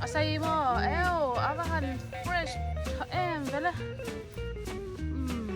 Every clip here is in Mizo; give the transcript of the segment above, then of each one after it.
A sei maw? Eo, a va han fresh tha em vel e. Umm.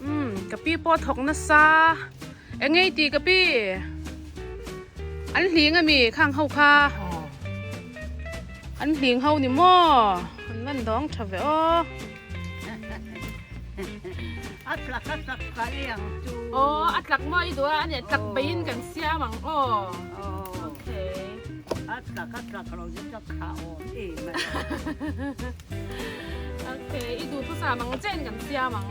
Umm ka pi pawh a thawk nasa eng nge i tih ka pi an hling ami khang ho kha an hling ho ni maw an van dawng tha ve aw. A tlak a tlak ka ei ang chu. Aw a tlak maw i duh a ania tlak beiin kan siam ang aw. Okay. A tlak a tlak lo chu ka khah awm em a. Okay i duh thusam ang chen kan siam ang.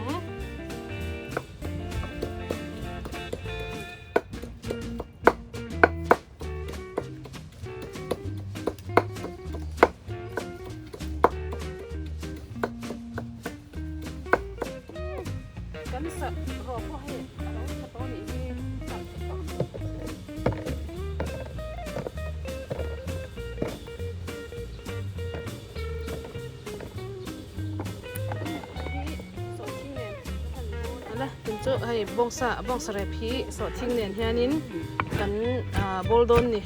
Kan sak rawh pawh hei a lo tha tawh anih hi sak tha tawh. Chu hei bawngsa bawngsa rep hi sawhthing nen hianin kan bawl dawn ni.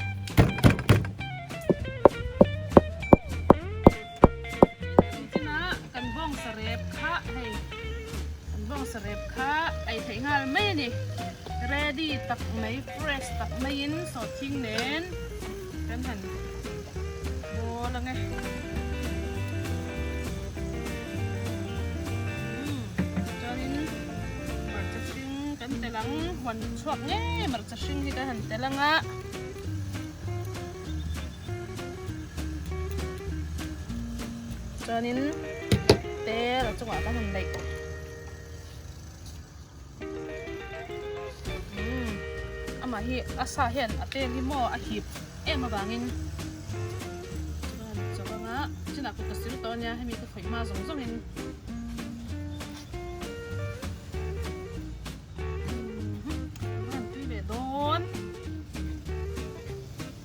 Nichina kan bawngsa rep kha hei kan bawngsa rep kha ei theih nghal mai a ni. Ready tak mai fresh tak maiin sawhthing nen kan han bawl ang e. Chuanin hmarcha hring kan tel ang huan chhuak ngei hmarcha hring hi kan han tel ang a. Chuanin tel a chungah kan han neih. Amah hi a sa hian a tel hi maw a hip em avangin chuan chawk anga chinah kut ka sil tawh ania hemi ka khawih hma zawng zawngin an tui leh dawn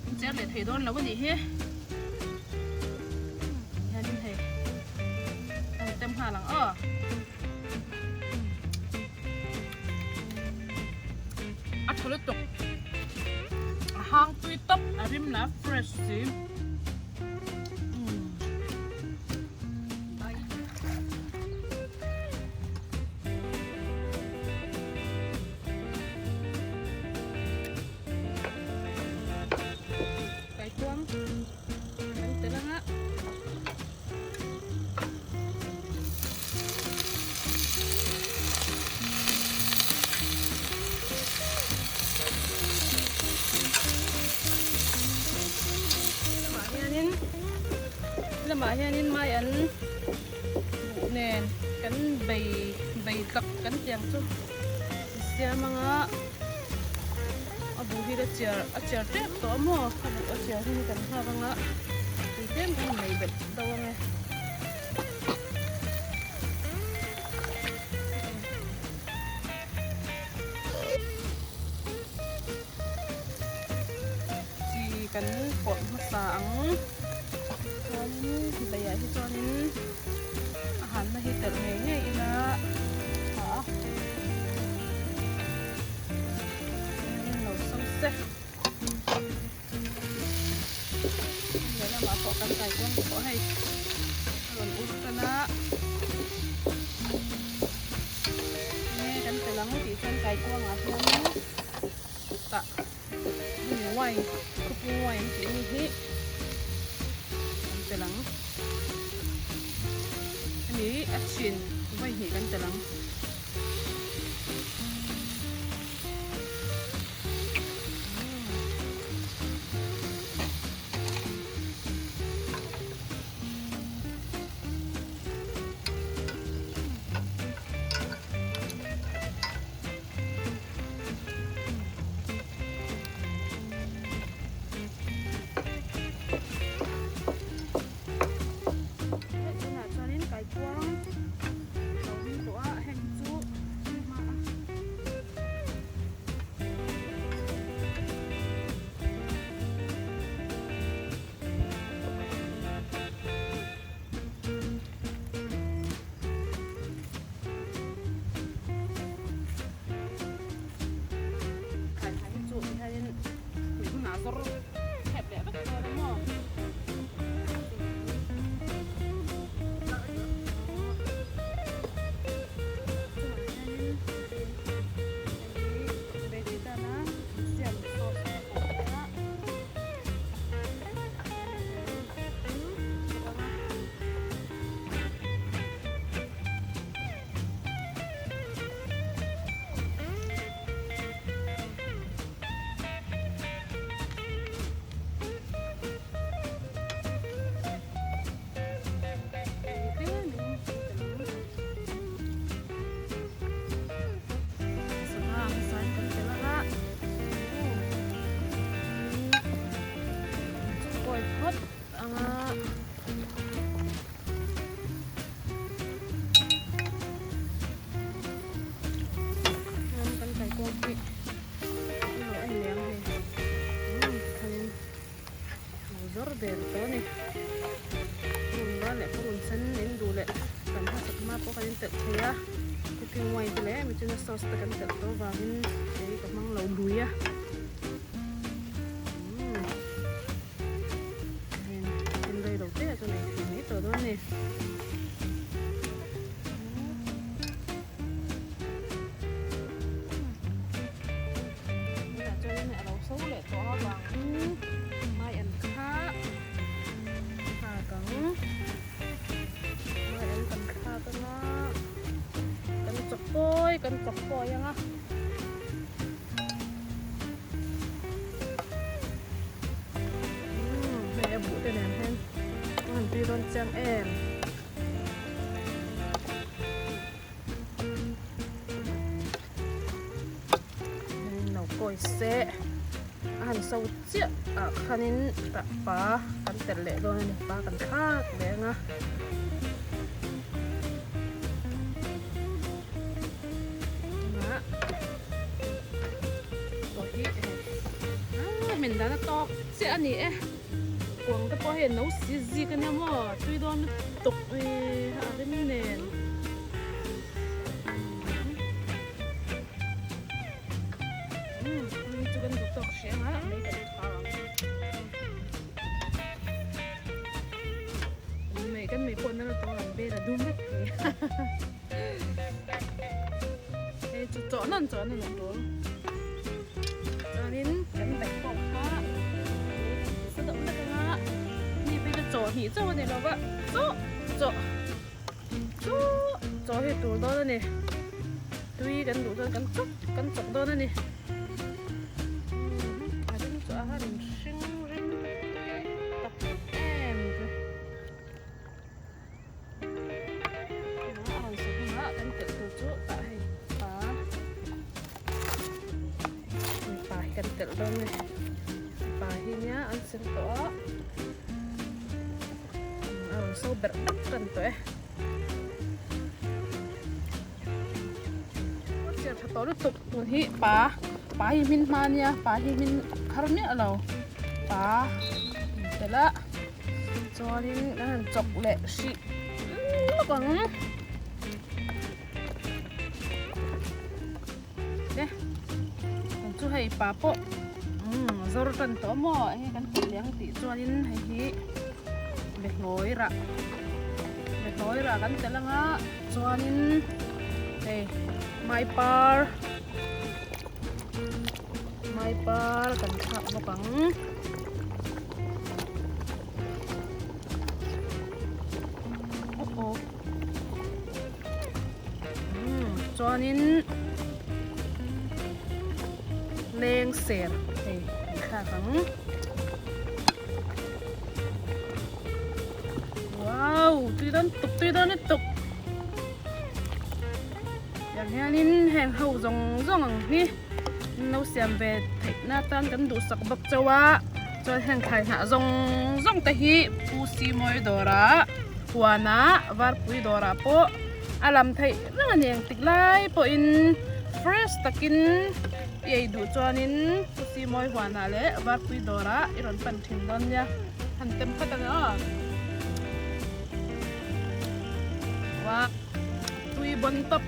an cher leh thei dawn lo a nih hi hianin hei an tem nghal ang aw. A tha lutuk a hang tui tawp a rim la fresh si. Kaikuang kan tel anga. Lamah hianin lamah hianin mai an buh nen kan bei bei tlak kan tiang chu siam anga a buh hi la chiar a chiar tep tawh a maw a buh a chiar hun hi kan nghak anga tui tlem kan nei belh deuh ange. Chi kan pawlh hmasa ang chuanin beiah hi chuanin a hanna hi telh ngei ngei ila a tha a lo so se. Lehlamah pawh kan kai kuang pawh hei a rawn ur tan a enge kan tel ang tih chuan kai kuangah hianin tah hemi wine khawpui wine tih mi hi kan tel ang hemi a chhin vawi hnih kan tel ang. var leh purun sen in duh leh kan hmasak hma pawh kan intelh thei a cooking wine te leh michina sauce te kan telh tawh avangin hei ka hmang lo lui a umm hei rei lo te ah chuan ei thei mai tawh dawn a ni. Tunah chuan a lo so leh tawh avangin mai an kha thlak ang mai an kan thlak anga kan chawk kawi kan chawk kawi anga umm hei a buh te nen hian a han tui dawn chiang em. No kawi se a han so chiah ah khanin tah pa kan telh leh dawn a ni pa kan thlak leh ang a tawh hi a min dan a tawk chiah a ni e. Kuang te pawh hei no si zik ania maw tui dawn lutuk ih a rim nen umm tui chu kan duh tawk hreh ang a mei kan tha ang mei kan mei pawh nal tawh ang vel a dum vek thei hei chu chawh nawn chawh nawn a tul chuanin kan daih pawh kha sa deuh hlek anga mi phei chu chaw hnih chauh a ni lo va chaw chaw chaw chaw hi tur dawn a ni tui kan duh chuan kan chawk kan chawk dawn a ni a rim chu a han hring rim tak em ve. A rawn sawi hunah kan telh tur chu tah hei pa pa hi kan telh dawn a ni pa hi nia an sem tawh a a rawn so berh tak tan tawh e chiar tha tawh lutuk tun hi pa pa hi hmin hma nia pa hi hmin har miah lo pa telh a. Chuanin kan han chawk leh hrih lawk ang. Te kan chu hei pa pawh umm zawr tan tawh maw hei kan tih leh ang tih chuanin hei hi behlawi rah behlawi rah kan telh anga chuanin hei mai par mai par kan thlak bawk ang. Chuanin leng ser hei an thlak ang wow tui dawn tuk tui dawn lutuk tiang hianin heng ho zawng zawng ang hi. An lo siam ve theih na tan kan duhsak bawk chauh a chuan heng thlai hnah zawng zawng te hi Pu Simawi dawrah huanah Varpui dawrah pawh a lam theih reng a ni engtik lai pawhin fresh takin i ei duh chuanin Pu Simawi huanah leh Varpui dawrah i rawn pan thin dawn nia han tem phawt ang aw tui bawn tawp.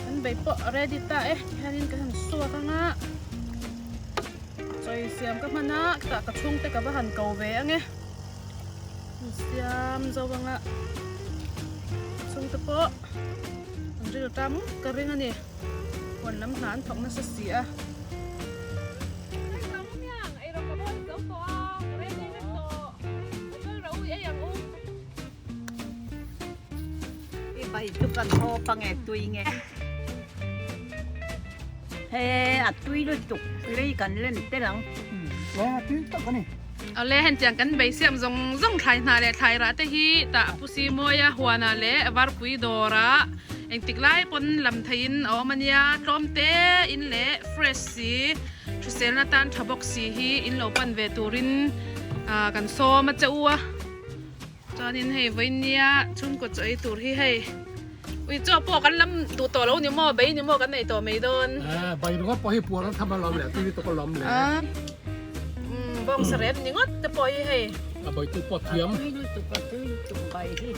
Kan bei pawh a ready ta e tihianin kan han suak anga chawi siam ka hman a tah ka chhungte ka va han ko ve ange siam zo anga chhungte pawh an ril tam ka ring ani huan lam hna an thawk nasa si a. I bai chu kan haw pa nge tui nge he a tui lutuk lei kan lem tel ang. A tui tak a ni. Awle hentiang kan bei siam zawng zawng thlai hna leh thlai rah te hi tah Pu Simawia huanah leh Varpui dawrah engtik lai pawn lam theihin a awm a nia tlawm te in leh fresh si hriselna tan tha bawk si hi in lo pan ve turin kan sawm a che u a. Chuanin hei vawinia chhungkaw chaw ei tur hi hei ui chaw pawh kan lam duh tawh lo ni maw bei ni maw kan nei tawh mai dawn. Bai ringawt pawh hi puar an tham alawm le tui lutuk alawm le. Bawngsa rep ni ngawt te pawh hi hei. A baitu pawh thiam. A tui lutuk a tui lutuk bai hi.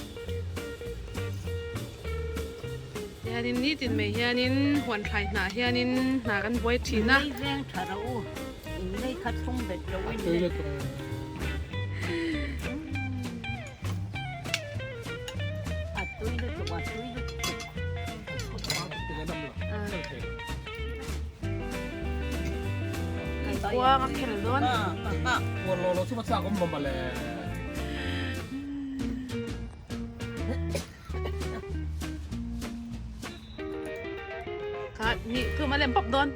Hianin nitin mai hianin huan thlai hnah hianin hna kan buai thin a. Lei veng tha rawh u, in lei kha thlung bet lo in. A tui lutuk. A tui lutuk a tui lutuk. Kuang a khel dawn. Kuang lo lo chu va chak awm maw mawle. Kha ni thum a lem pawp dawn.